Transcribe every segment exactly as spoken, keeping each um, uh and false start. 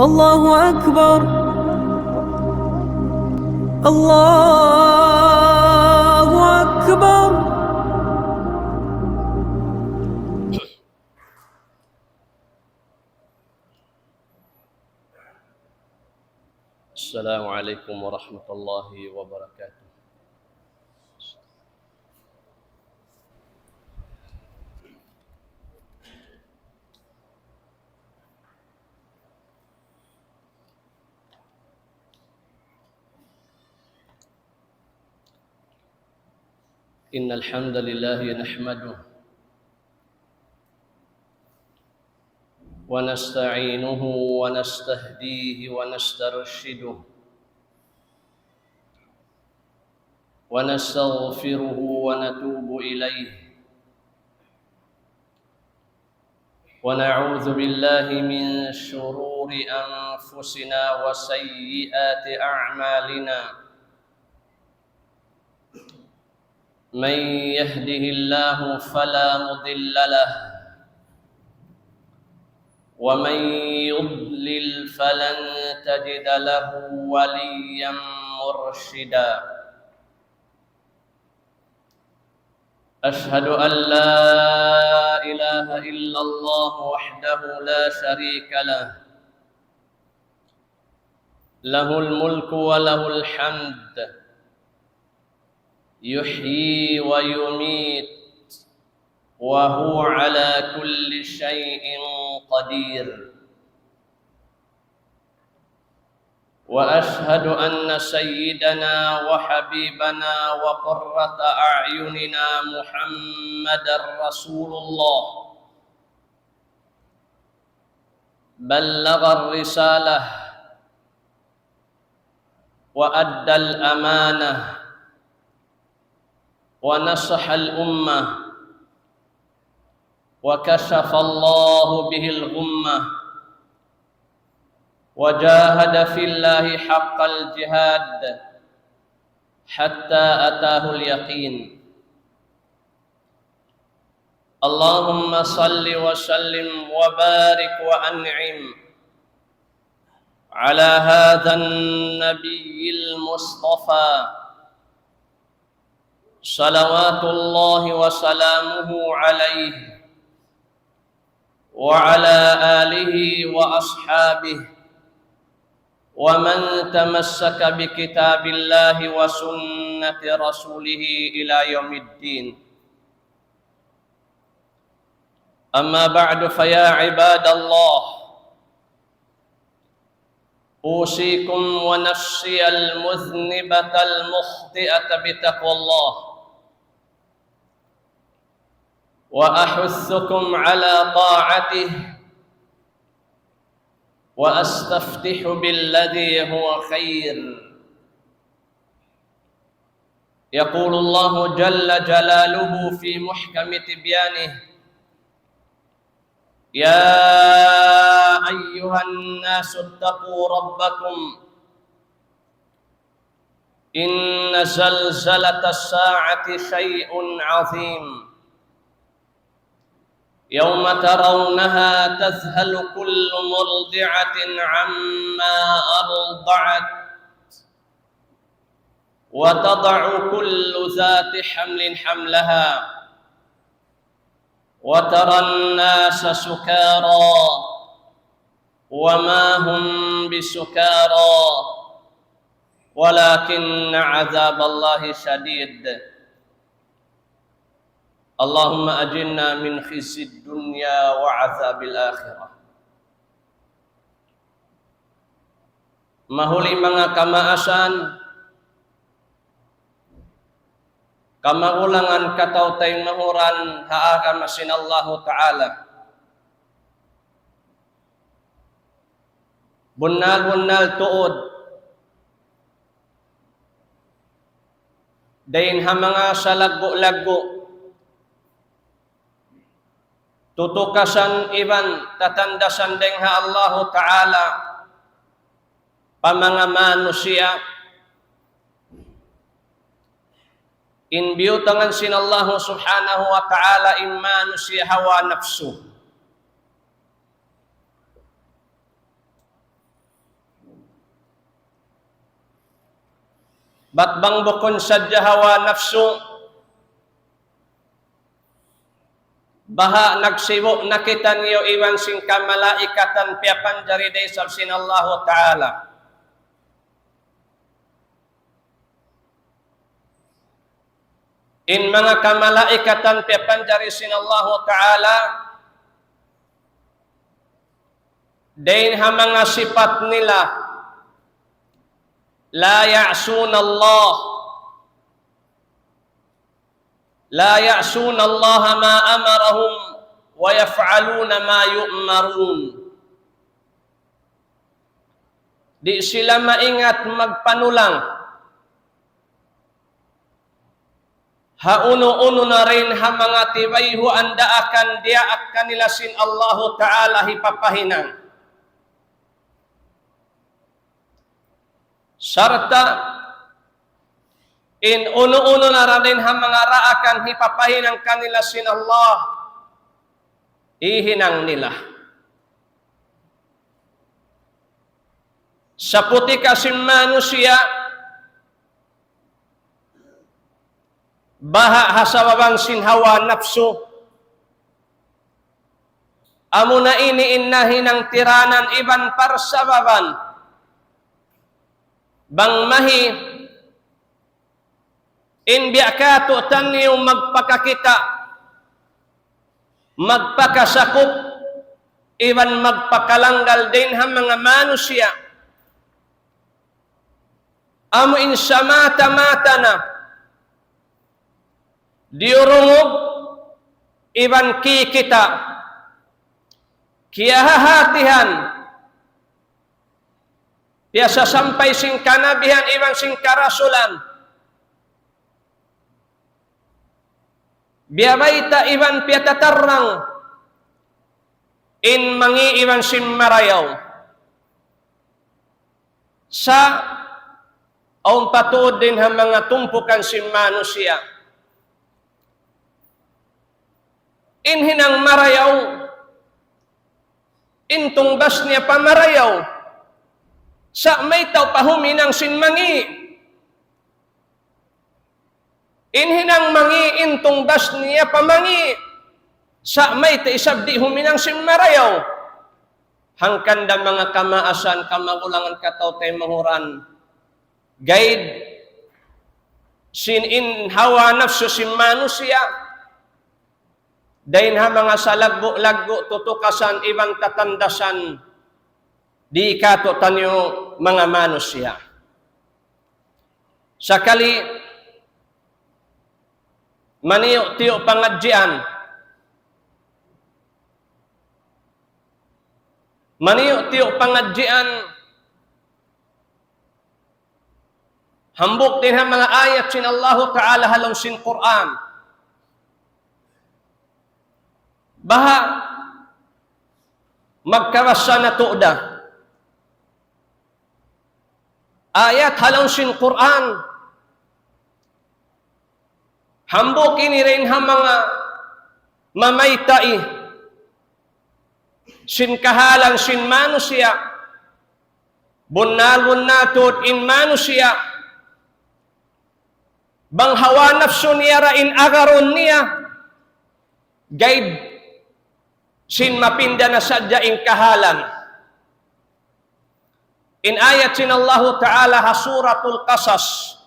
الله أكبر. الله أكبر. السلام عليكم ورحمة الله وبركاته. إن الحمد لله نحمده ونستعينه ونستهديه ونسترشده ونستغفره ونتوب إليه، ونعوذ بالله من شرور أنفسنا وسيئات أعمالنا. من يهده الله فلا مضل له، ومن يضلل فلن تجد له وليا مرشدا. أشهد أن لا إله إلا الله وحده لا شريك له، له الملك وله الحمد، يحيي ويميت، وهو على كل شيء قدير. وأشهد أن سيدنا وحبيبنا وقرة أعيننا محمدا رسول الله، بلغ الرسالة وأدى الأمانة ونصح الأمة وكشف الله به الغمة وجاهد في الله حق الجهاد حتى أتاه اليقين. اللهم صل وسلم وبارك وأنعم على هذا النبي المصطفى، صلوات الله وسلامه عليه، وعلى آله وأصحابه، ومن تمسك بكتاب الله وسنة رسوله إلى يوم الدين. أما بعد، فيا عباد الله، أوصيكم ونفسي المذنبة المخطئة بتقوى الله، وأحثكم على طاعته، وأستفتح بالذي هو خير. يقول الله جل جلاله في محكم تبيانه: يا أيها الناس اتقوا ربكم إن زلزلة الساعة شيء عظيم. يوم ترونها تذهل كل مرضعة عما أرضعت وتضع كل ذات حمل حملها وترى الناس سكارى وما هم بسكارى ولكن عذاب الله شديد. اللهم أجرنا من خزي الدنيا وعذاب الآخرة. Mahuli manga kamaasan, kamagulangan, kataw-taymanghuran ha agama sin Allahu Ta'ala. Bunnal-bunnal tuud, dayn ha manga salaggu'-laggu' tutukasan iban tatandasan dayn ha Allahu Ta'ala pa manga manusiya', in biyutangan sin Allahu Subhanahu wa Ta'ala in manusiya' hawa napsu. Bat bang bukun sadja hawa napsu, baha' nagsibu' na kitaniyu iban sin kamalaikatan piyapanjari da isab sin Allahu Ta'ala. In manga kamalaikatan piyapanjari sin Allahu Ta'ala, dayn ha manga sipat nila, لا يعصون الله، لا يعصون الله ما أمرهم ويفعلون ما يؤمرون. Di' sila maingat magpanulang ha unu-unu na dayn ha manga tibayhuan daakan diyaak kanila sin Allahu Ta'ala hipapahinang. Sarta' in unu-unu na dayn ha manga daakan hipapahinang kanila sin Allah, hihinang nila. Saputi ka sin manusiya', baha' ha sababan sin hawa napsu. Amuna ini in nahinang tiranan iban parsababan bang mahi in biya' katu'taniyu magpakakita', magpakasakup, iban magpakalanggal dayn ha manga manusiya'. Amu in samata-mata na diyurungug iban kikita', kiyahahatihan, piyasasampay sin kanabihan iban sin karasulan, biyabayta' iban piyatatarrang in mangi' iban sin marayaw. Sa' awn pa tuud dayn ha manga tumpukan sin manusiya'. In hinang marayaw, in tungbas niya pa marayaw, sa' mayta' pa huminang sin mangi'. In hinang mangi' in tungbas niya pa mangi', sa' mayta' isab di' huminang sin marayaw. Hangkan da manga kamaasan, kamagulangan, kataw-taymanghuran, gaid sin in hawa napsu sin manusiya', dayn ha manga salaggu'-laggu' tutukasan iban tatandasan di katu'taniyu manga manusiya'. Sakali, maniyu'-tiyu' pangadjian. Maniyu'-tiyu' pangadjian. Hambuuk dayn ha manga ayat sin Allahu Ta'ala ha lawm sin Qur'an. Baha' magkabasa natu' da ayat ha lawm sin Qur'an. Hambuuk ini dayn ha manga mamaytai sin kahalan sin manusiya'. Bunnal-bunnal tuud in manusiya', bang hawa napsu niya ra in agarun niya, gaid sin mapinda na sadja in kahalan. In ayat sin Allahu Ta'ala ha Suratul Qasas,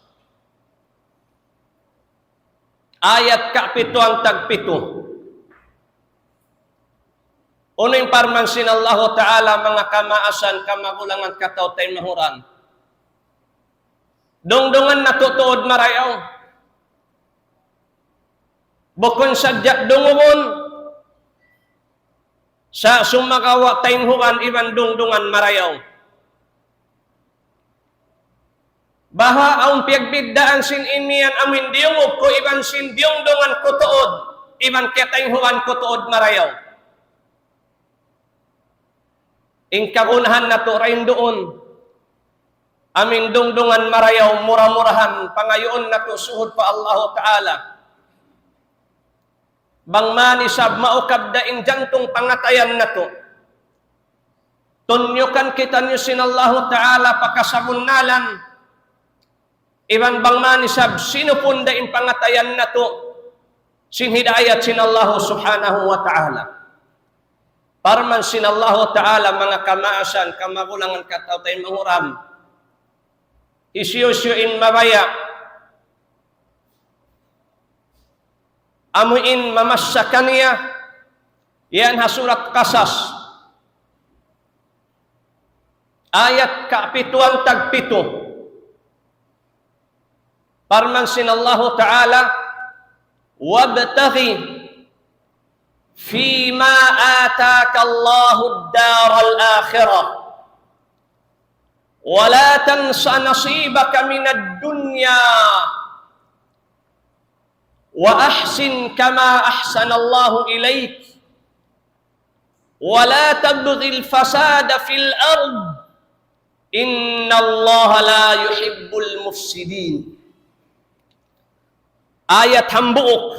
ayat kapituan tagpitu. Unu in parman sin Allahu Ta'ala, manga kamaasan, kamagulangan, kataw-taymanghuran. Dungdungan natu' tuud marayaw. Bukun sadja dungugun, sa' sumagawa' taymanghuran iban dungdungan marayaw. Baha' awn piyagbiddaan sin imiyan amu in diyungug ku iban sin diyungdungan ku tuud, iban kiyataymanghuran ku tuud marayaw. In kagunahan natu' dayn duun, amu in dungdungan marayaw, mura-murahan pangayuun natu' suhud pa Allahu Ta'ala. Bang man isab maukab da in jantung pangatayan natu', tunyukan kitaniyu sin Allahu Ta'ala pa kasabunnalan, Iban bang man isab sinupun da in pangatayan natu' sin hidayat sin Allahu Subhanahu wa Ta'ala. Parman sin Allahu Ta'ala, manga kamaasan, kamagulangan, kataw-taymanghuran. Hisiyu-siyu in mabaya', amu in mamassa kaniya, yan ha Surat Qasas. Ayat kapituan tagpitu. Parman sin Allahu Ta'ala, وابتغ فيما آتاك الله الدار الآخرة ولا تنس نصيبك من الدنيا وأحسن كما أحسن الله إليك ولا تبغ الفساد في الأرض إن الله لا يحب المفسدين. Ayat hambuuk.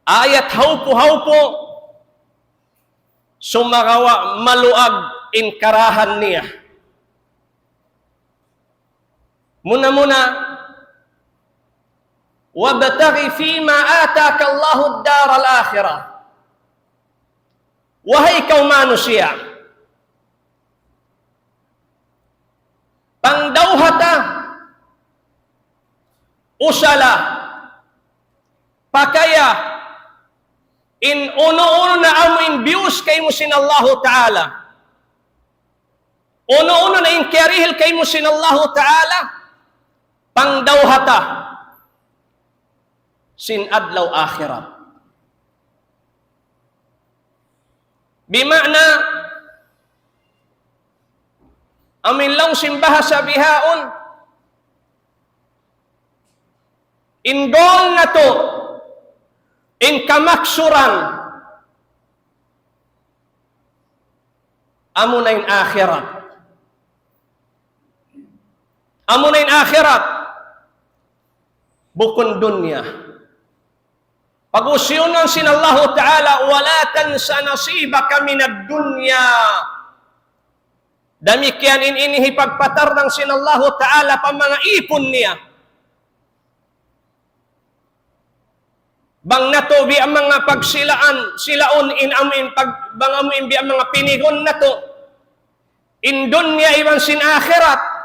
Ayat hawpu-hawpu. Sumagawa' maluag in karahan niya. Muna-muna, وابتغ فيما آتاك الله الدار الآخرة. Wahai kaw manusiya', pangdawhata, usala, pakaya, in unu-unu na amu in biyus kaymu sin Allahu Ta'ala. Unu-unu na in kiyarihil kaymu sin Allahu Ta'ala, pangdawhata sin adlaw akhirat. Bima'na, amu in laung sin bahasa bihaun, in goal natu', in kamaksuran, amuna in akhirat. Amuna in akhirat. Bukun dunya. Pag-usiyunan sin Allahu Ta'ala, ولا تنس نصيبك من الدنيا. Damikkiyan in ini hipagpatarrang sin Allahu Ta'ala pa manga ipun niya. Bang natu' biya' manga pagsilaan, silaun in amu in pag-, bang amu in biya' manga pinigun natu'. In dunya iban sin akhirat.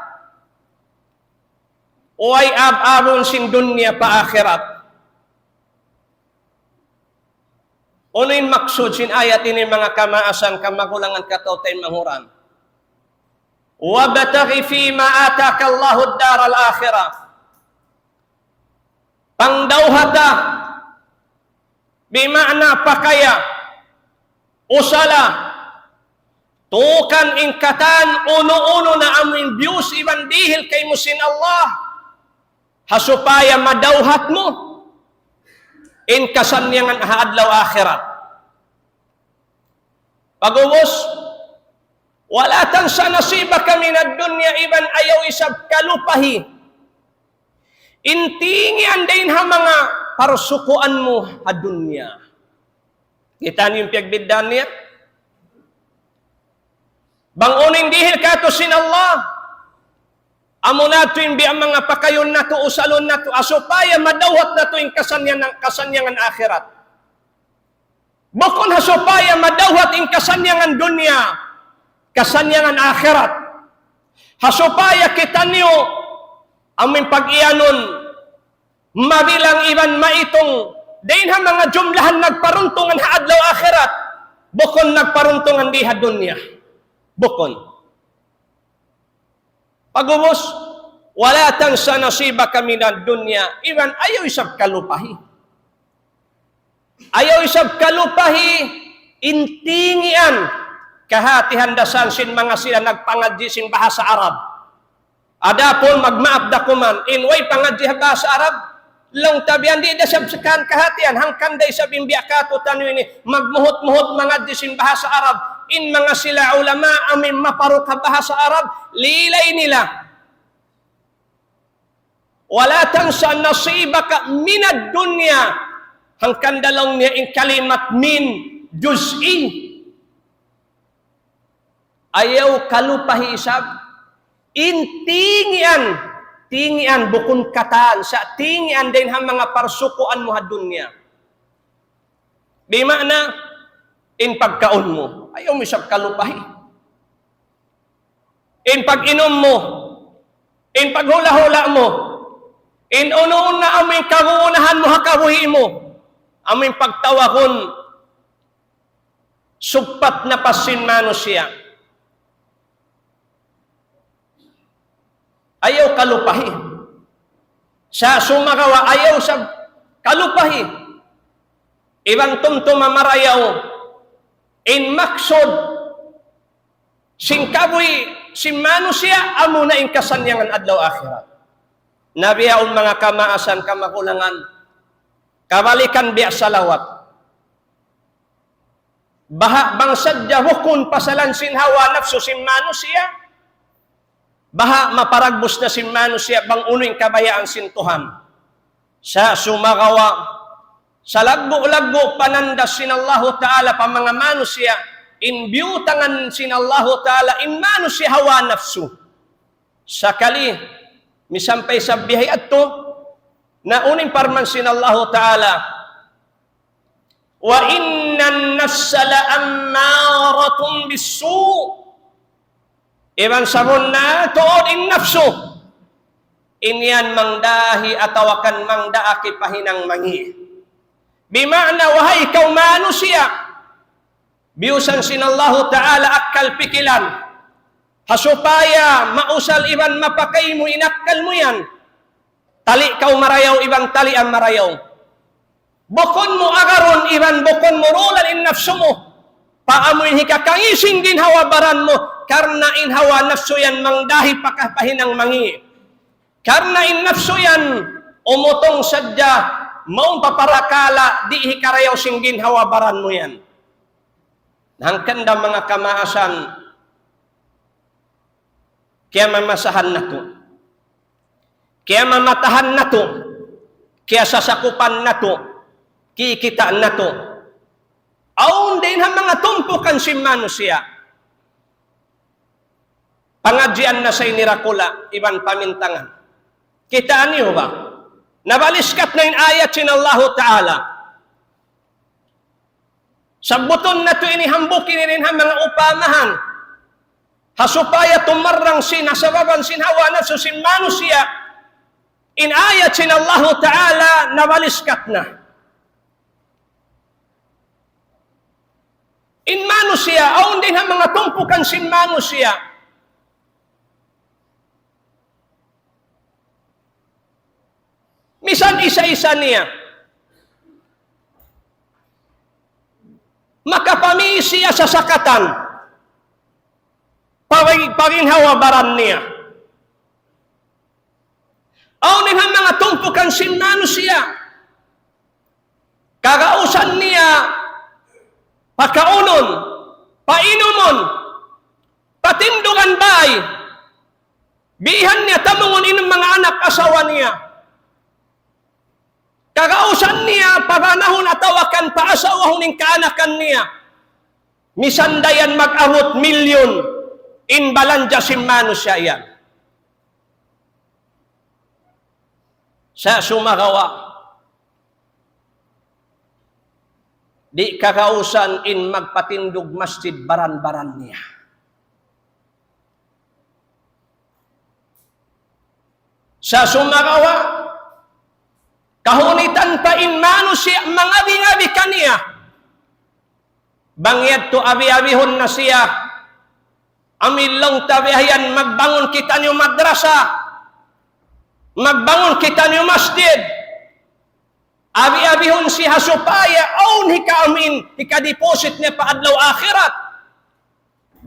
Way ab-abun sin dunya pa akhirat. Unu in maksud sin ayat ini, manga kamaasan, kamagulangan, kataw-taymanghuran? وابتغ فيما آتاك الله الدار الآخرة. Pangdawhata, bima'na pakaya, usala, tukan in katan unu-unu na amu in biyus iban dihil kaymu sin Allah, ha supaya madawhat mu in kasannyangan ha adlaw akhirat. Pag'ubus, ولا تنس نصيبك من الدنيا, iban ayaw isab kalupahi in tingian dayn ha manga parsukuan mu ha dunya. Kita' niyu in piyagbiddaan niya? Bang unu in dihil kātu' sin Allah, amuna tuud in biya' manga pakayun natu', usalun natu', ha supaya madawhat natu' in kasannyangan, kasannyangan akhirat. Bukun ha supaya madawhat in kasannyangan dunya, kasannyangan akhirat. Ha supaya kitaniyu amu in pag-iyanun, mabilang iban maitung, dayn ha manga jumlahan nagparuntungan ha adlaw akhirat, bukun nagparuntungan di ha dunya. Bukun. Pag'ubus, ولا تنس نصيبك من الدنيا, iban ayaw isab kalupahi. Ayaw isab kalupahi in tingian kahatihan da isab sin manga sila nagpangadji' sin bahasa Arab. Adapun magmaap da kuman, in way pangadji' ha bahasa Arab, laung ta biya' di' da isab sakan kahatihan, hangkan da isab in biya' kātu'niyu ini, magmuhut-muhut mangadji' sin bahasa Arab, in manga sila ulama amu in maparuk ha bahasa Arab, lilay nila. ولا تنس نصيبك من الدنيا. Hangkan da laung niya in kalimat min juz'i. Ayaw kalupahi isab In tingian, tingian bukun katan, sa' tingian dayn ha manga parsukuan mu ha dunya. Di' maana, in pagkaun mu, ayaw mu isab kalupahi. In pag-inum mu, in paghula'-hula' mu, in unu-unu na amu in kagunahan mu ha kabuhi' mu, amu in pagtawagun sugpat na pa sin manusiya'. Ayaw kalupahi. Sa' sumagawa' ayaw sa kalupahi. Iban tumtuma marayaw in maksud sin kabuhi' sin manusiya' amuna in kasannyangan adlaw akhirat. Na bihaun manga kamaasan kamagulangan, kabalikan biya' salawat. Baha' bang sadja bukun pasalan sin hawa napsu sin manusiya', baha' maparagbus na sin manusiya' bang unu in kabayaan sin Tuhan. Sa' sumagawa', salaggu'-laggu' panandas sin Allahu Ta'ala pa manga manusiya', in biyutangan sin Allahu Ta'ala in manusiya' hawa napsu. Sakali, misan pa isab biya' hādtu, na unu in parman sin Allahu Ta'ala, وإن النفس لأمارة بالسوء. Iban sabunnal tuud in napsu, in yan mangdahi atawa kan mangdaak pa hinang mangi'. Bima'na, wahai kaw manusiya', biyusan sin Allahu Ta'ala akkal pikilan, ha supaya mausal iban mapakay mu in akkal mu yan. Tali kaw marayaw iban talian marayaw. Bukun mu agarun iban bukun mu rulan in napsu mu pa amu in hikakangi' sin ginhawa-baran mu, karna' in hawa napsu yan mangdahi pa ka-, pa hinang mangi'. Karna' in napsu yan umutung sadja mawn pa parakala' di' hikarayaw sin ginhawa-baran mu yan. Hangkan da manga kamaasan, kiyamamasahan natu', kiyamamatahan natu', kiyasasakupan natu', kikita' natu'. Awn dayn ha manga tumpukan sin manusiya'. Pangadjian na sa ini dakula' iban pamintangan. Kitaa niyu ba? Nabaliskat na in ayat sin Allahu Ta'ala. Sabbutun natu' ini hambuuk ini dayn ha manga upamahan. Ha supaya tumarrang sin, ha sababan sin hawa napsu sin manusiya'. In ayat sin Allahu Ta'ala nabaliskat na. In manusiya', awn dayn ha manga tumpukan sin manusiya'. Misan isa-isa niya, makapamī siya sasakatan pa, pa ginhawa-baran niya. Awn dayn ha manga tumpukan sin manusiya', kagausan niya pakaunun, painumun, patindugan bay, bihan niya tamungun in manga anak asawa niya. Kagausan niya pabanahun atawa kan paasawahun in kaanakan niya. Misan da yan mag-abut milyun in balanja sin manusiya' yan. Sa' sumagawa', di' kagausan in magpatindug masjid baran-baran niya. Sa' sumagawa', kahunitan pa in manusiya' mangabi-ngabi kaniya. Bang yadtu abi-abihun na siya, amu in laung ta bihayan, magbangun kitaniyu madrasa, magbangun kitaniyu masjid. Abi-abihun siya ha supaya awn hika-, amu in hika-deposit niya pa adlaw akhirat.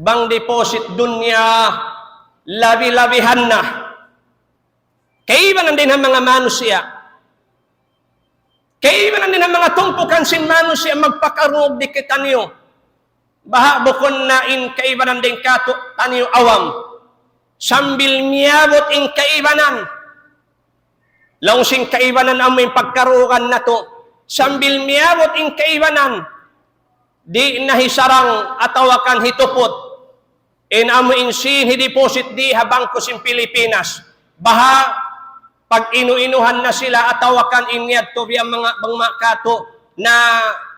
Bang deposit dunya, labi-labihan na. Kaibanan dayn ha manga manusiya'. Kaibanan dayn ha manga tumpukan sin manusiya' magpakarungug di kitaniyu. Baha' bukun na in kaibanan dayn kātu'niyu awam. Sambil miyabut in kaibanan. Laung sin kaibanan amu in pagkaruugan natu'. Sambil miyabut in kaibanan. Di' na hisarang atawa kan hituput. In amu in sin hi-deposit di ha bangko sin Pilipinas. Baha' pag-inu-inuhan na sila atawa kan in yadtu biya' manga bang manga katu' na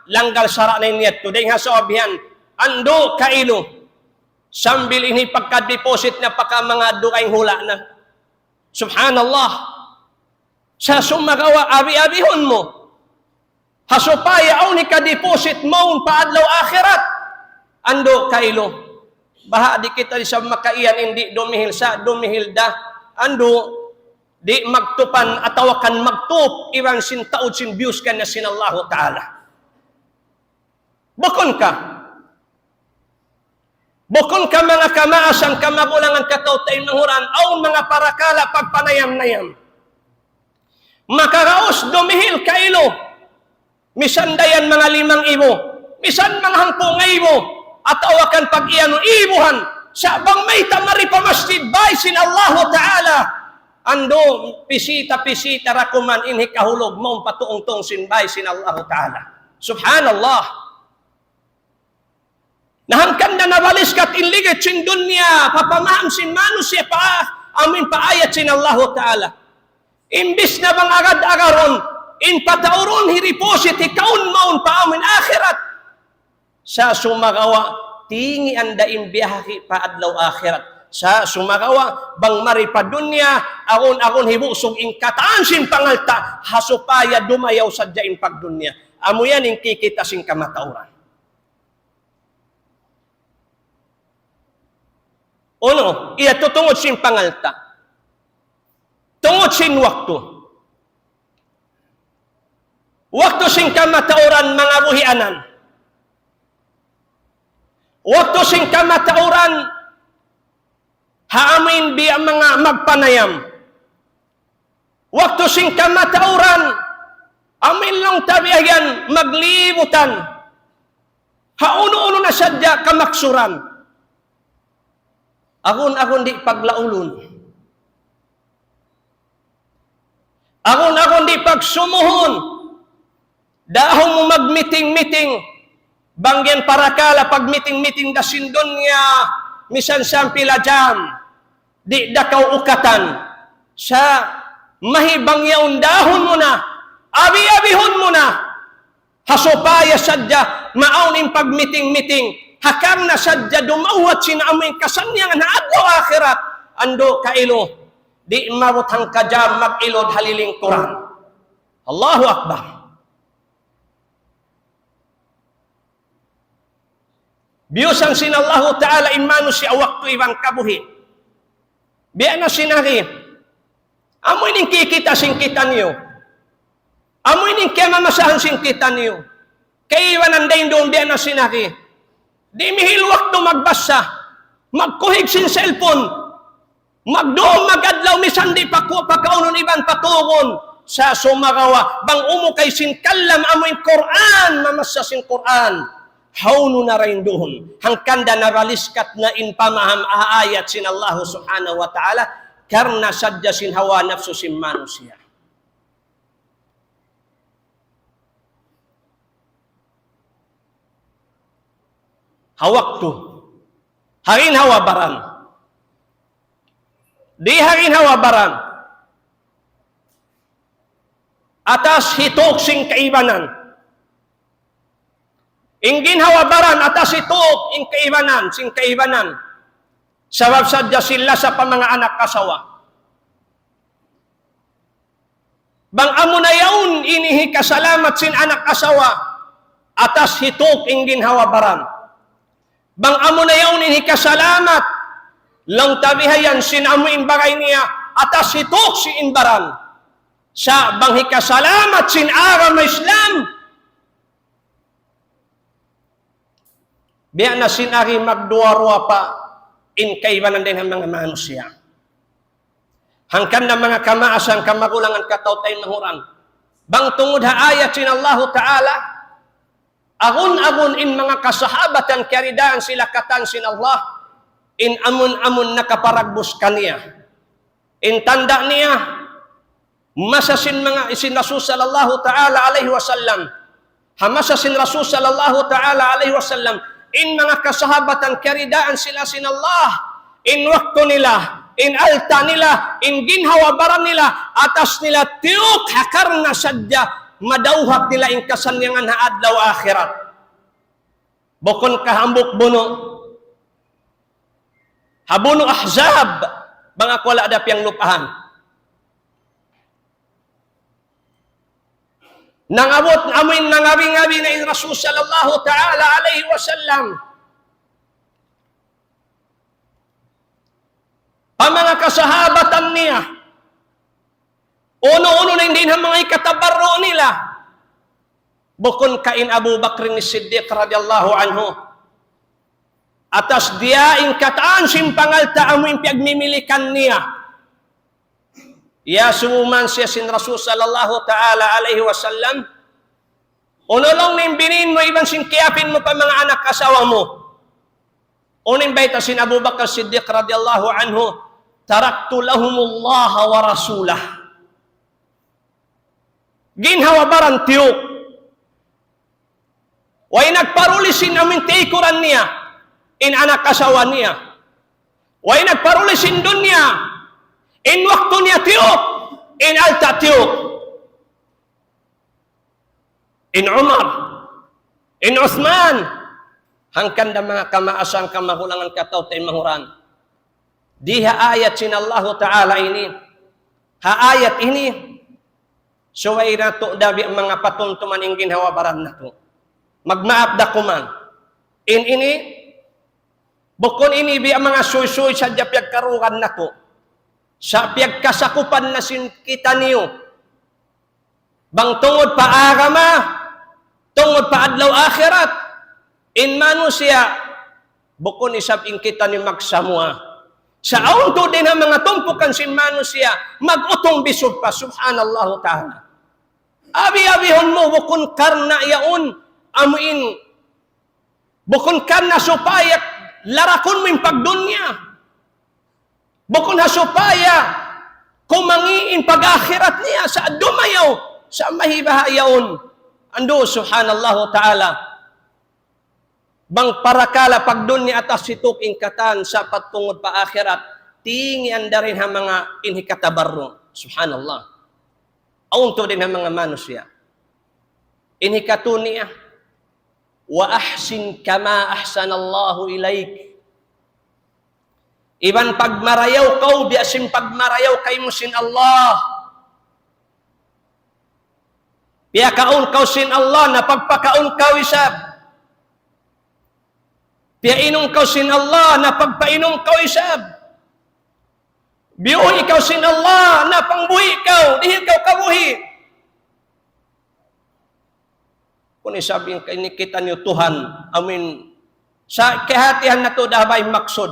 langgal sara' na in yadtu. Dayn ha sabab yan, andu' kailu. Sambil ini pagka-deposit na paka manga dugaing hula' na. Subhanallah. Sa' sumagawa' abi-abihun mu. Ha supaya awn hika-deposit mawn pa adlaw akhirat. Andu' kailu. Baha' di' kita isab makaiyan in di' dumihil sa' dumihil da. Andu' di' magtupan atawa kan magtup iban sin taud sin biyus kaniya sin Allahu Ta'ala. Bukun ka. Bukun ka manga kamaasan, kamagulangan, kataw-taymanghuran, awn manga parakala' pagpanayam-nayam. Makaraus dumihil kailu, misan da yan manga limang ibu, misan manga hangpu' ngaibu, atawa kan pag-iyanun ibuhan, sa' bang mayta' mari pa masjid, bāy sin Allahu Ta'ala, andu' pisita-pisita ra kuman in hikahulug mawn pa tuung-tuung sin bāy sin Allahu Ta'ala. Subhanallah. Na hangkan da nabaliskat in ligid sin dunya, pa pamaham sin manusiya' pa, amu in pa ayat sin Allahu Ta'ala. Imbis na bang agad-agarun, in pataurun hi-deposit hikaun mawn pa amu in akhirat. Sa' sumagawa', tingian da in biyahi pa adlaw akhirat. Sa' sumagawa', bang mari pa dunya, agun-agun hibusug in katan sin pangalta', ha supaya dumayaw sadja in pagdunya. Amu yan in kikita' sin kamatauran. Unu, iya tu tungud sin pangalta'. Tungud sin waktu. Waktu sin kamatauran manga buhianan. Waktu sin kamatauran ha amu in biya' manga magpanayam. Waktu sin kamatauran, amu in laung ta biya' yan maglibutan. Ha unu-unu na sadja kamaksuran. Agun-agun di' paglaulun. Agun-agun di' pagsumuhun. Dahun mu mag-meeting-meeting. Bang yan parakala' pag-meeting-meeting da sin dunya, misan sampila jam. Di' da kaw ukatan. Sa' mahibang yaun dahun mu na, abi-abihun mu na. Ha supaya sadja maawn in pag-meeting-meeting. Ha karna' sadja dumawhat sin amu in kasannyangan ha adlaw akhirat. Andu' kailu, di' maabut hangkajam mag-ilud ha lilingkuran. Allahu Akbar. Biyusan sin Allahu Ta'ala in manusiya' waktu iban kabuhi'. Biya' na sin ari. Amu ini in kikita' sin kitaniyu. Amu ini in kiyamamasahan sin kitaniyu. Kaibanan dayn duun biya' na sin ari. Di' mihil waktu magbasa. Magkuhig sin cellphone. Magdum, mag-adlaw, misan di' pa ku-, pakaunun iban patugun. Sa' sumagawa', bang umukay sin kalam amu in Qur'an, mamassa sin Qur'an. Hawnu na dayn duun. Hangkan da nabaliskat na in pamaham ha ayat sin Allah Subhanahu wa Ta'ala. Karna' sadja sin hawa napsu sin manusiya'. Ha waktu. Ha ginhawa-baran. Di' ha ginhawa-baran. Atas hituk sin kaibanan. In ginhawa-baran, atas hituk in kaibanan, sin kaibanan. Sabab sadja sin lasa pa manga anak asawa. Bang amu na yaun in hikasalamat sin anak asawa, atas hituk in ginhawa-baran. Bang amu na yaun in hikasalamat, laung ta bihayan sin amu in bagay niya, atas hituk sin baran. Sa' bang hikasalamat sin agama Islam, biya' na sin ari magduwa-ruwa pa in kaibanan dayn ha manga manusiya'. Hangkan na manga kamaasan, kamagulangan, kataw-taymanghuran. Bang tungud ha ayat sin Allahu Ta'ala, agun-agun in manga kasahabatan kiyaridaan sila katan sin Allah, in amun-amun nakaparagbus kaniya. In tanda' niya, masa sin manga, sin Rasul sallallahu ta'ala alayhi wasallam. Ha masa sin Rasul sallallahu ta'ala alayhi wasallam, In manga kasahabatan kiyaridaan sila sin Allah, in waktu nila, in alta' nila, in ginhawa-baran nila, atas nila tiyuk ha karna' sadja madawhat nila in kasannyangan ha adlaw akhirat. Bukun ka hambuuk bunu'. Ha bunu' Ahzab, bang aku wala' da piyanglupahan. Nangabut, amuin nangabi-ngabi na in Rasul sallallahu ta'ala alayhi wasallam pa manga kasahabatan niya. Unu-unu na in dayn ha manga hikatabarru' nila. Bukun ka in Abu Bakr Siddiq radiyallahu anhu. Atas diya in katan sin pangalta' amu in piyagmimilikan niya. Iyasubu man siya sin Rasul sallallahu ta'ala alayhi wasallam. Unu laung niya in binin mu iban sin kiyapin mu pa manga anak asawa mu? Unu in bayta' sin Abu Bakar Siddiq radiyallahu anhu, "تركت لهم الله ورسوله." Ginhawa-baran tiyuk. Way nagparuli sin amuin tiyaykuran niya, in anak asawa niya. Way nagparuli sin dunya, in waktu niya tiyuk, in alta' tiyuk. In Umar, in Uthman, hangkan da manga kamaasan kamagulangan kataw-taymanghuran. Di ha ayat sin Allahu Ta'ala ini, ha ayat ini, subay natu' da biya' manga patumtuman in ginhawa-baran natu'. Magmaap da kuman. In ini, bukun ini biya' manga suysuy sadja piyagkarugan natu'. Sa' piyagkasakupan na sin kitaniyu. Bang tungud pa agama, tungud pa adlaw akhirat, in manusiya', bukun isab in kitaniyu magsamua. Sa' awn tuud dayn ha manga tumpukan sin manusiya', mag-utung bisug pa, subhanallahu ta'ala. Abi-abihun mu, bukun karna' yaun, amuin Bukun karna' supaya larakun mu in pagdunya. Bukun ha supaya kumangi' in pag-akhirat niya sa' dumayaw sa' mahibaha yaun. Andu', subhanallahu ta'ala. Bang parakala' pagdunya atas situk in katan sa' patungud pa akhirat, tingian da dayn ha manga in hikatabarru'. Subhanallah. Awn tuud dayn ha manga manusiya'. In hikatu niya, وأحسن كما أحسن الله إليك. Iban pagmarayaw kaw, biya' sin pagmarayaw kaymu sin Allah. Piyakaun kaw sin Allah, na pagpakaun kaw isab. Piyainum kaw sin Allah, na pagpainum kaw isab. Biyuhi' kaw sin Allah, na pangbuhi' kaw, dihil kaw kabuhi'. Kunu' isab in ini kitaniyu Tuhan, amuin sa' kahatihan natu' da bay maksud.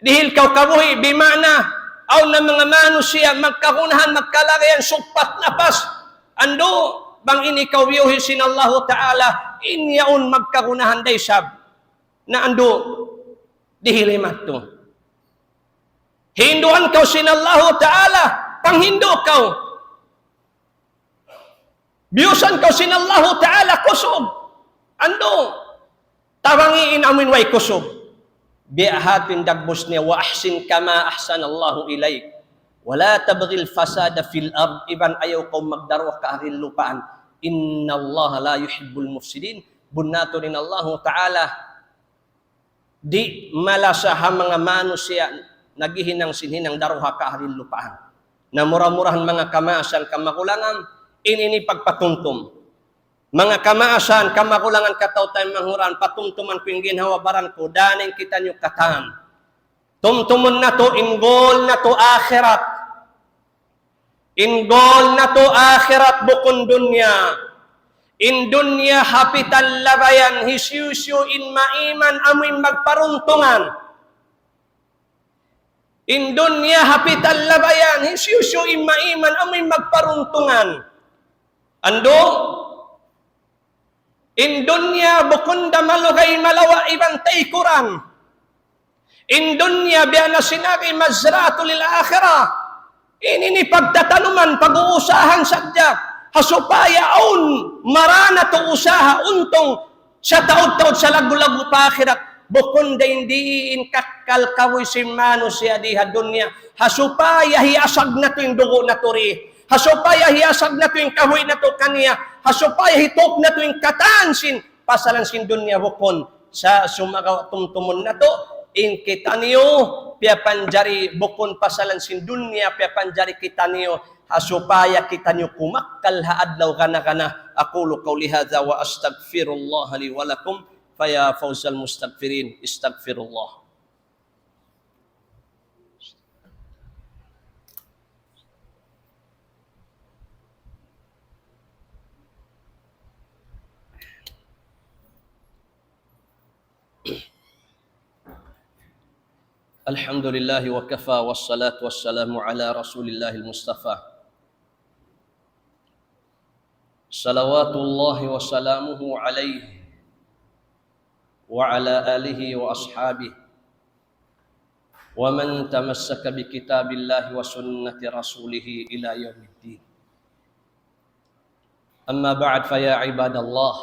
Dihil kaw kabuhi', bima'na, awn na manga manusiya', magkagunahan, magkalagayan, sugpat napas. Andu', bang in ikaw biyuhi' sin Allahu Ta'ala, in yaun magkagunahan da isab. Na andu', dihil imattu. Hinduan kaw sin Allahu Ta'ala, panghindu' kaw. Biyusan kaw sin Allahu Ta'ala kusug. Andu', tabangi in amuin way kusug. Biya' hātu in dagbus niya, وأحسن كما أحسن الله إليك ولا تبغ الفساد في الأرض. Iban ayaw kaw magdaruwa kahagil lupaan. إن الله لا يحب المفسدين. Bunnal tuud in Allahu Ta'ala di' malasa ha manga manusiya' naghihinang sin hinang daruwa kahagil lupaan. Na mura-murahan manga kamaasan kamagulangan, in ini pagpatumtum. Manga kamaasan kamagulangan kataw-taymanghuran, patumtuman ku in ginhawa-baran ku, dayn ha kitaniyu katan. Tumtumun natu' in goal natu' akhirat. In goal natu' akhirat bukun dunya. In dunya hapitan labayan, hisiyu-siyu in maiman amuin magparuntungan. In dunya hapitan labayan, hisiyu-siyu in maiman amuin magparuntungan. Andu', in dunya bukun da malugay malawa' iban taykuran. In dunya biya' na sinabi مزرعة للآخرة. Ini in pagtatanuman, pag-uusahan sadja. Ha supaya awn marā natu' usaha untung Sa' taud-taud sa' laggu'-laggu' pa akhirat, bukun dayn di in kakkal kabuhi' sin manusiya' di ha dunya. Ha supaya hiyasag natu' in dugu' natu' di. Ha supaya hiyasag natu' in kabuhi' natu' kaniya. Ha supaya hitup natu' in katan sin pasalan sin dunya bukun. Sa' sumagawa' tumtumun natu', in kitaniyu, piyapanjari bukun pasalan sin dunya, piyapanjari kitaniyu, ha supaya kitaniyu kumakkal ha adlaw gana-gana. أقول قولي هذا وأستغفر الله لي ولكم، فيا فوز المستغفرين، استغفروا الله. الحمد لله وكفى، والصلاة والسلام على رسول الله المصطفى، صلوات الله وسلامه عليه وعلى آله وأصحابه ومن تمسك بكتاب الله وسنة رسوله إلى يوم الدين. أما بعد، فيا عباد الله،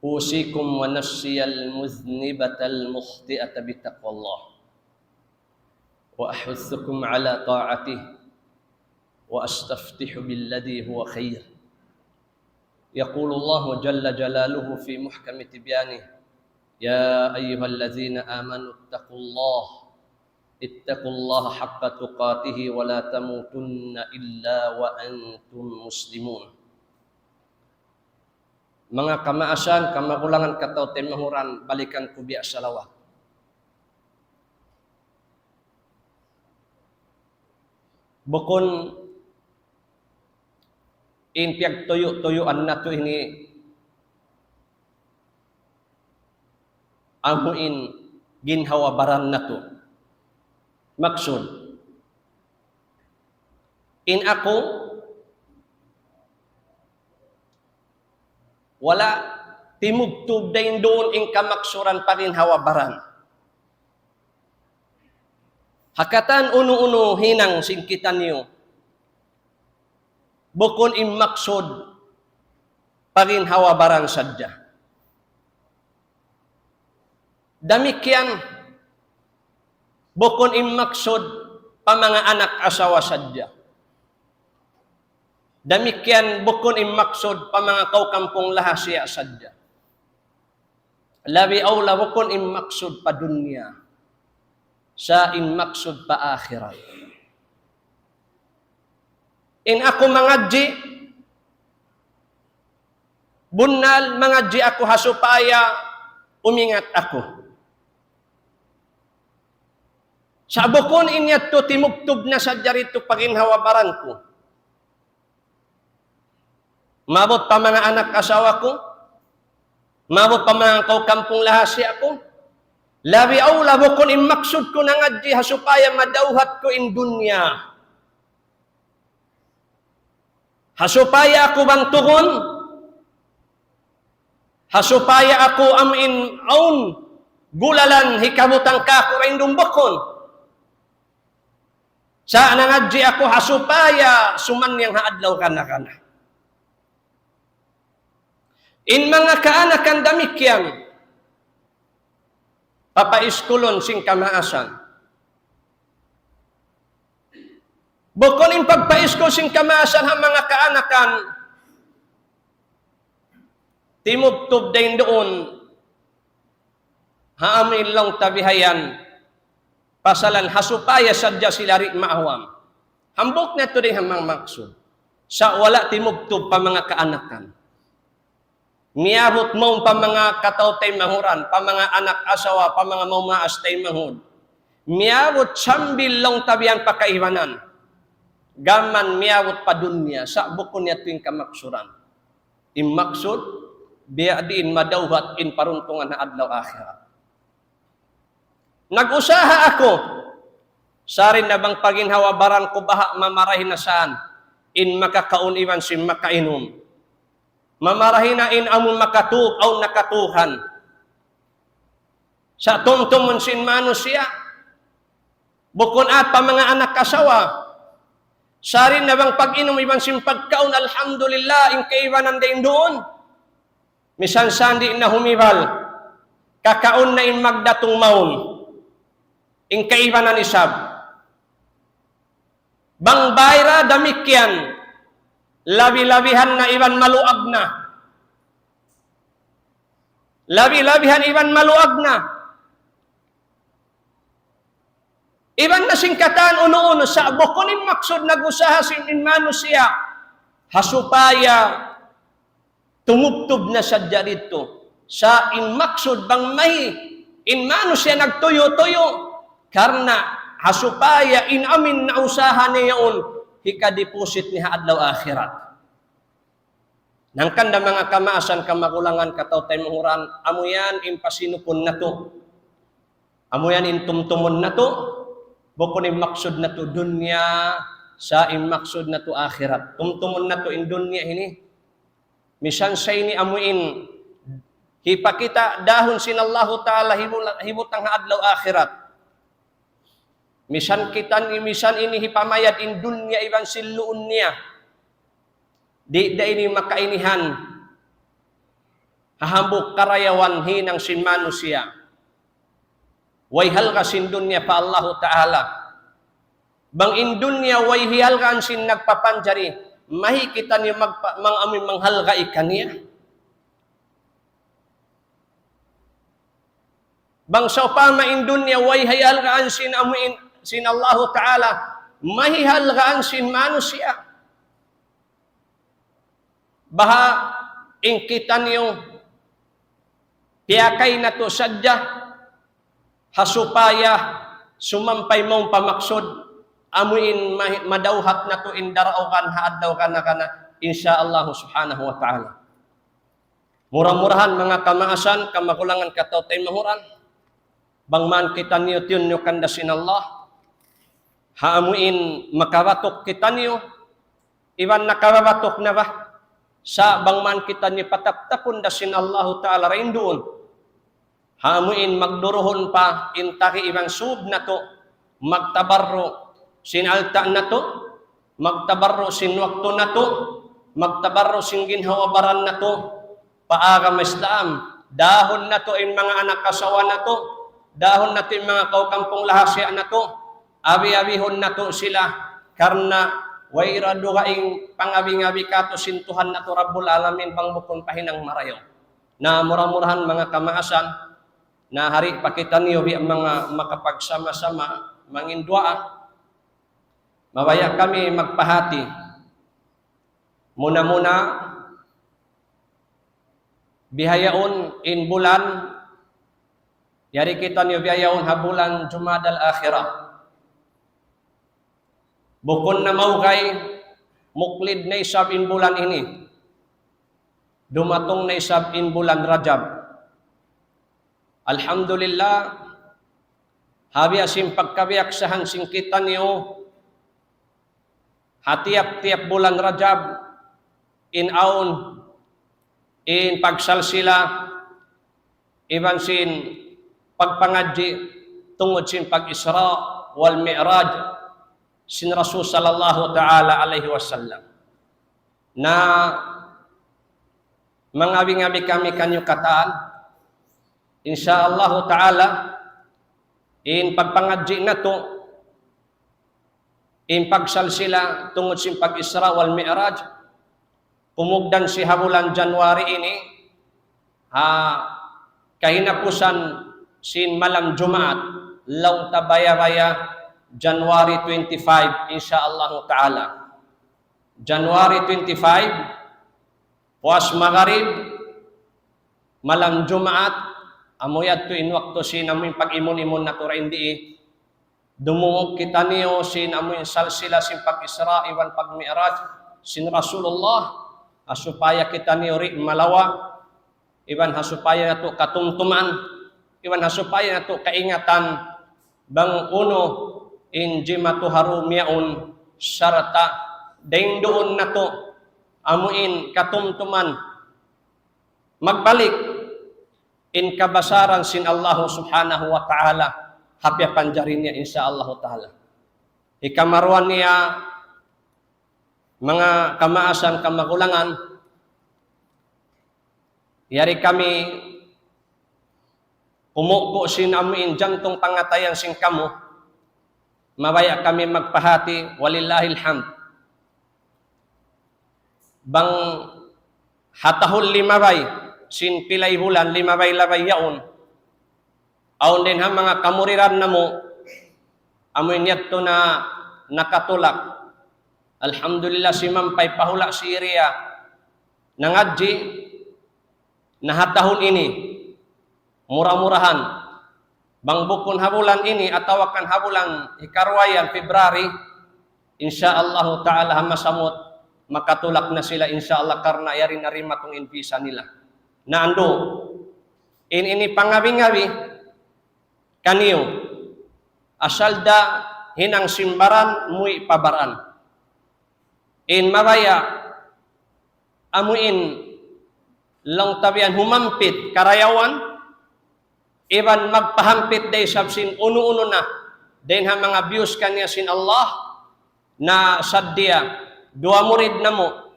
أوصيكم ونفسي المذنبة المخطئة بتقوى الله، وأحثكم على طاعته، وأستفتح بالذي هو خير. يقول الله جل جلاله في محكم تبيانه: يا أيها الذين آمنوا اتقوا الله، اتقوا الله حق تقاته ولا تموتن إلا وأنتم مسلمون. Manga kamaasan, kamagulangan, kataw-taymanghuran, balikan ku biya' salawat. Bukun in piyagtuyu'-tuyuan natu' ini amu in ginhawa-baran natu'. Maksud, in aku, wala' timubtub dayn duun in kamaksuran pa ginhawa-baran. Ha katan unu-unu hinang sin kitaniyu, bukun in maksud pa ginhawa-baran sadja. Damikkiyan, bukun in maksud pa manga anak asawa sadja. Damikkiyan, bukun in maksud pa manga kawkampung lahasiya sadja. Labi awla bukun in maksud pa dunya, sa' in maksud pa akhirat. In aku mangadji', bunnal mangadji' aku ha supaya umingat aku. Sa' bukun in yadtu timubtub na sadja didtu pa ginhawa-baran ku. Maabut pa manga anak asawa ku, maabut pa manga kawkampung lahasiya ku. Labi awla bukun in maksud ku nangadji' ha supaya madawhat ku in dunya. Ha supaya aku bantugun, ha supaya aku amu in awn gulalan hikabutang kāku' dayn duun, bukun. Sa' nangadji' aku ha supaya sumannyang ha adlaw kana-kana. In manga kaanakan damikkiyan, papaiskulun sin kamaasan. Bukun in pagpaiskul sin kamaasan ha manga kaanakan, timubtub dayn duun ha amu in laung ta bihayan, pasalan ha supaya sadja sila di' maawam. Hambuuk na tuud in manga maksud. Sa' wala' timubtub pa manga kaanakan. Miyabut mawn pa manga kataw-taymanghud, pa manga anak asawa, pa manga maumaas taymanghud. Miyabut sambil laung ta bihayan pa kaibanan. Gām miyabut pa dunya, sa' bukun yadtu in kamaksuran. In maksud, biya' diin madawhat in paruntungan ha adlaw akhirat. Nag-usaha aku, sarin na bang pa ginhawa-baran ku baha' mamarahi na saan in makakaun iban sin makainum. Mamarahi na in amun makatug, awn nakatugan. Sa' tumtumun sin manusiya', bukun awn pa manga anak asawa. Sarin na bang pag-inum iban sin pagkaun, alhamdulillah, in kaibanan dayn duun. Misan sa di' na humibal, kakaun na in magdatung mawn, in kaibanan isab. Bang bayra damikkiyan, labi-labihan na iban maluag na. Labi-labihan iban maluag na. Iban na sin katan unu-unu sa' bukun in maksud nag-usaha sin in manusiya'. Ha supaya tumubtub na sadja didtu. Sa' in maksud bang mahi in manusiya' nagtuyu'-tuyu'. Karna' ha supaya in amin na usaha niya yaun hikadeposit niya ha adlaw akhirat. Hangkan da manga kamaasan, kamagulangan, kataw-taymanghuran, amu yan in pasinupun natu'. Amu yan in tumtumun natu', bukun in maksud natu' dunya, sa' in maksud natu' akhirat. Tumtumun natu' in dunya ini, misan sa ini amu in hipakita' dahun sin Allahu Ta'ala hibula-, hibutang ha adlaw akhirat. Misan kita ni, misan ini hipamayad in dunya iban sin luun niya. Di' da ini makainihan ha hambuuk karayawan hinang sin manusiya'. Way halga' sin dunya pa Allahu Ta'ala. Bang in dunya way hihalgaan sin nagpapanjari, mahi kitaniyu magpa-, mang-, amuin manghalga' kaniya. Bang sawpama in dunya way hihalgaan sin amuin, sin Allahu Ta'ala, mahi halgaan sin manusiya'. Baha' in kitaniyu piyakay natu' sadja ha supaya sumampay mawn pa maksud, amuin ma-, madawhat natu' in daraugan ha adlaw kana-kana, insya Allah subhanahu wa ta'ala. Mura-murahan manga kamaasan, kamagulangan, kataw-taymanghuran, bang man kitaniyu tiyunyukan da sin Allah, ha amuin makabatuk kitaniyu, iban nakababatuk na ba, sa' bang man kitaniyu pataptapun da sin Allahu Ta'ala dayn duun. Ha amuin magduruhun pa in tagi iban sub natu', magtabarru' sin alta' natu', magtabarru' sin waktu natu', magtabarru' sin ginhawa-baran natu', pa agama Islam, dahun natu' in manga anak asawa natu', dahun natu' in manga kawkampung lahasiya' natu', abi-abihun natu' sila, karna' way ra dugaing pangabi-ngabi katu' sin Tuhan natu' Rabbul Alamin bang bukun pa hinang marayaw. Na mura-murahan manga kamaasan, na hari pa kitaniyu biya' manga makapagsama-sama mangin duwaa. Mabaya' kami magpahati. Muna-muna, bihaun in bulan, yari kitaniyu bihaun ha bulan Jumadal Akhirah. Bukun na maugay, muklid na isab in bulan ini. Dumatung na isab in bulan Rajab. Alhamdulillah, ha biya' sin pagkabiyaksahan sin kitaniyu, ha tiyap-tiyap bulan Rajab, in awn, in pagsalsila, iban sin pagpangadji' tungud sin pag-Isra wal Mi'raj sin Rasul sallallahu ta'ala alayhi wasallam. Na mangabi-ngabi kami kaniyu katan, insya Allahu ta'ala, in pagpangadji' natu', in pagsalsila tungud sin pag-Isra wal Mi'raj, kumugdan siya ha bulan January ini, ha kahinapusan sin malam Jumaat, laung ta baya-baya January twenty-five, insya Allahu ta'ala. January twenty-five, puas magarib, malam Jumaat, amu yadtu in waktu sin amuin pag-imun-imun natu' dayn di. Dumungug kitaniyu sin amuin salsila sin pag-Isra iban pag-Mi'raj sin Rasulullah, ha supaya kitaniyu di' malawa', iban ha supaya natu' katumtuman, iban ha supaya natu' kaingatan, bang unu in jimatu ha dum yaun, sarta' dayn duun natu' amuin katumtuman, magbalik in kabasaran sin Allahu Subhanahu wa Ta'ala ha piyapanjari niya, insya Allahu Ta'ala. Hikaruwa niya, manga kamaasan, kamagulangan, Yari kami kumuku' sin amuin jantung pangatayan sin kamu, mabaya' kami magpahati, walillahil hamd. Bang ha tahun limabay, sin pilay bulan, limabay-labay yaun. Awn dayn ha manga kamuriran namu', amuin yadtu na nakatulak. Alhamdulillah, simampay pa hula' Syria nangadji', na ha tahun ini, mura-murahan, bang bukun ha bulan ini, atawa kan ha bulan hikaruwa yan, February, insya Allahu Ta'ala, ha masamut, makatulak na sila, insya Allah, karna' yari na dimatung in visa nila. Na andu', in ini pangabi-ngabi kaniyu, asal da hinang sin baran, muwi' pa baran. In mabaya', amuin laung ta bihan humampit karayawan, iban magpahampit da isab sin unu-unu na, dayn ha manga biyus kaniya sin Allah, na sadja duwa murid namu'.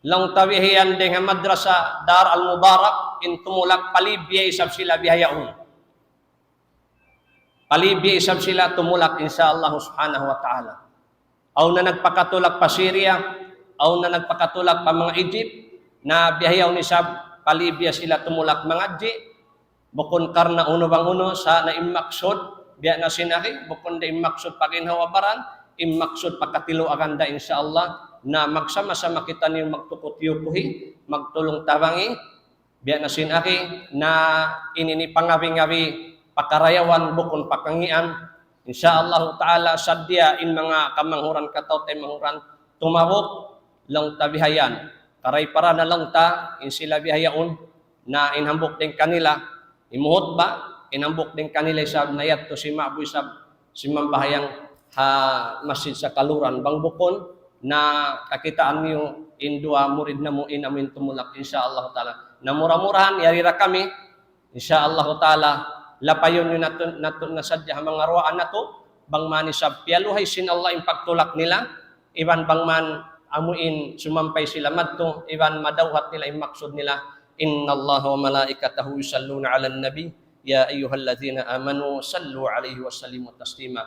Laung ta bihan dayn ha madrasa Dar al-Mubarak, in tumulak pa Libya isab sila bihaun. Pa Libya isab sila tumulak, insya Allah subhanahu wa ta'ala. Awn na nagpakatulak pa Syria, awn na nagpakatulak pa manga Egypt, na bihaun isab pa Libya sila tumulak mangadji', bukun karna' unu bang unu, sa' na in maksud, biya' na sin akhi, bukun da in maksud pa ginhawa-baran, in maksud pa katiluagan da, insya Allah, na magsama-sama kitaniyu magtukut-yukuhi, magtulung-tabangi, biya' na sin akhi, na in ini pangabi-ngabi pa karayawan bukun pa kangīan. Insya Allahu Ta'ala, sadja in manga kamanghuran, kataw-taymanghuran tumabuk, laung ta bihayan. Karay para na laung ta, in sila bihaun, na in hambuuk dayn kanila, himuhutba, in hambuuk dayn kanila isab na yadtu simabut isab, simambahayang ha masjid sa kaluran. Bang bukun, na kakitaan niyu in duwa murid namu' in amuin tumulak, insya Allah Ta'ala. Na mura-murahan, yari da kami, insya Allah Ta'ala, lapayun niyu natu', natu' na sadja ha manga duwaa natu', bang man isab piyaluhay sin Allah in pagtulak nila, iban bang man amuin sumampay sila madtu, iban madawhat nila in maksud nila. إن الله وملائكته يصلون على النبي يا أيها الذين آمنوا صلوا عليه وسلموا تسليما.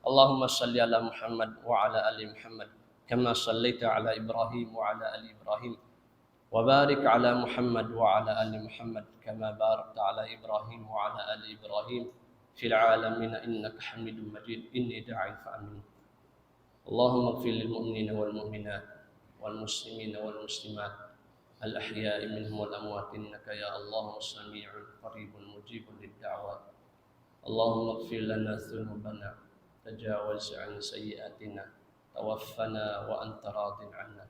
اللهم صل على محمد وعلى آل محمد كما صليت على إبراهيم وعلى آل إبراهيم وبارك على محمد وعلى آل محمد كما باركت على إبراهيم وعلى آل إبراهيم في العالمين إنك حميد مجيد. إني داع فآمنوا. اللهم اغفر للمؤمنين والمؤمنات والمسلمين والمسلمات الأحياء منهم والأموات إنك يا الله سميع قريب مجيب للدعوات. اللهم اغفر لنا ذنوبنا، تجاوز عن سيئاتنا، توفنا وأنت راض عنا.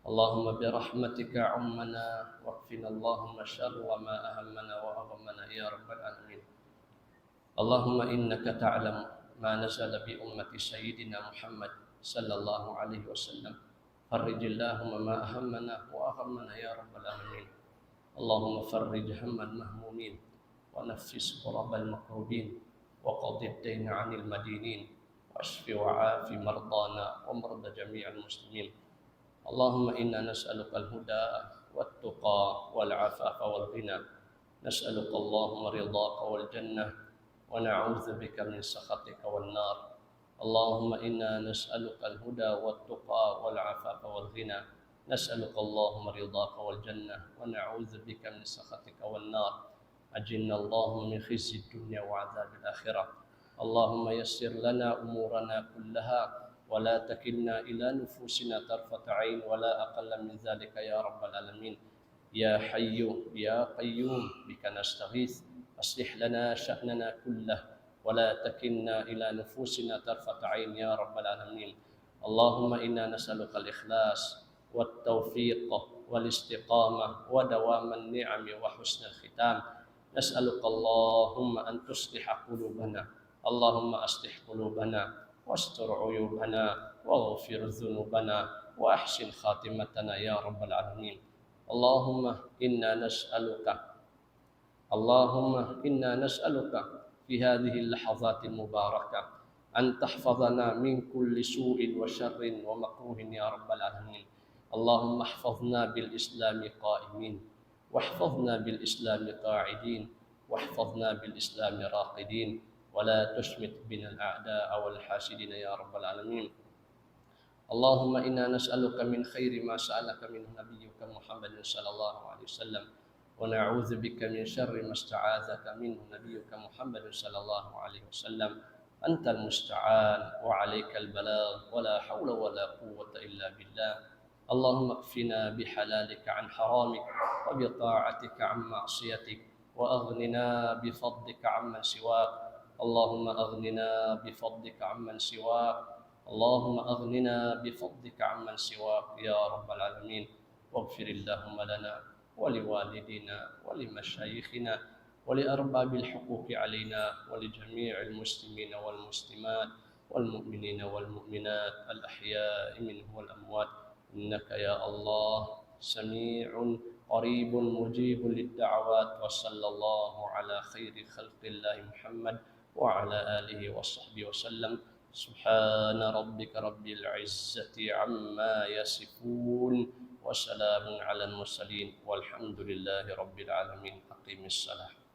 اللهم برحمتك عمنا، واكفنا اللهم شر ما أهمنا وأغمنا يا رب العالمين. اللهم إنك تعلم ما نزل بأمة سيدنا محمد صلى الله عليه وسلم. فرج اللهم ما أهمنا وأغمنا يا رب العالمين. اللهم فرج هم المهمومين، ونفس كرب المكروبين، وقض الدين عن المدينين، واشف وعاف مرضانا ومرضى جميع المسلمين. اللهم إنا نسألك الهدى والتقى والعفاف والغنى. نسألك اللهم رضاك والجنة، ونعوذ بك من سخطك والنار. اللهم إنا نسألك الهدى والتقى والعفاف والغنى. نسألك اللهم رضاك والجنة، ونعوذ بك من سخطك والنار. أجرنا اللهم من خزي الدنيا وعذاب الآخرة. اللهم يسر لنا أمورنا كلها، ولا تكلنا إلى نفوسنا طرفة عين ولا أقل من ذلك يا رب العالمين. يا حي يا قيوم بك نستغيث، أصلح لنا شأننا كله، ولا تكلنا إلى نفوسنا طرفة عين يا رب العالمين. اللهم إنا نسألك الإخلاص والتوفيق والاستقامة ودوام النعم وحسن الختام. نسألك اللهم أن تصلح قلوبنا. اللهم أصلح قلوبنا واستر عيوبنا واغفر ذنوبنا وأحسن خاتمتنا يا رب العالمين. اللهم إنا نسألك اللهم إنا نسألك في هذه اللحظات المباركة أن تحفظنا من كل سوء وشر ومكروه يا رب العالمين. اللهم احفظنا بالإسلام قائمين، واحفظنا بالإسلام قاعدين، واحفظنا بالإسلام راقدين، ولا تشمت بنا الأعداء والحاسدين يا رب العالمين. اللهم إنا نسألك من خير ما سألك منه نبيك محمد صلى الله عليه وسلم، ونعوذ بك من شر ما استعاذك منه نبيك محمد صلى الله عليه وسلم. أنت المستعان وعليك البلاغ، ولا حول ولا قوة إلا بالله. اللهم اكفنا بحلالك عن حرامك، وبطاعتك عن معصيتك، وأغننا بفضلك عمن سواك. اللهم أغننا بفضلك عمن سواك. اللهم أغننا بفضلك عمن سواك يا رب العالمين. واغفر اللهم لنا ولوالدينا ولمشايخنا ولأرباب الحقوق علينا ولجميع المسلمين والمسلمات والمؤمنين والمؤمنات الأحياء منهم والأموات، إنك يا الله سميع قريب مجيب للدعوات. وصلى الله على خير خلق الله محمد وعلى آله وصحبه وسلم. سبحان ربك رب العزة عما يصفون، وسلام على المرسلين، والحمد لله رب العالمين. أقم الصلاة.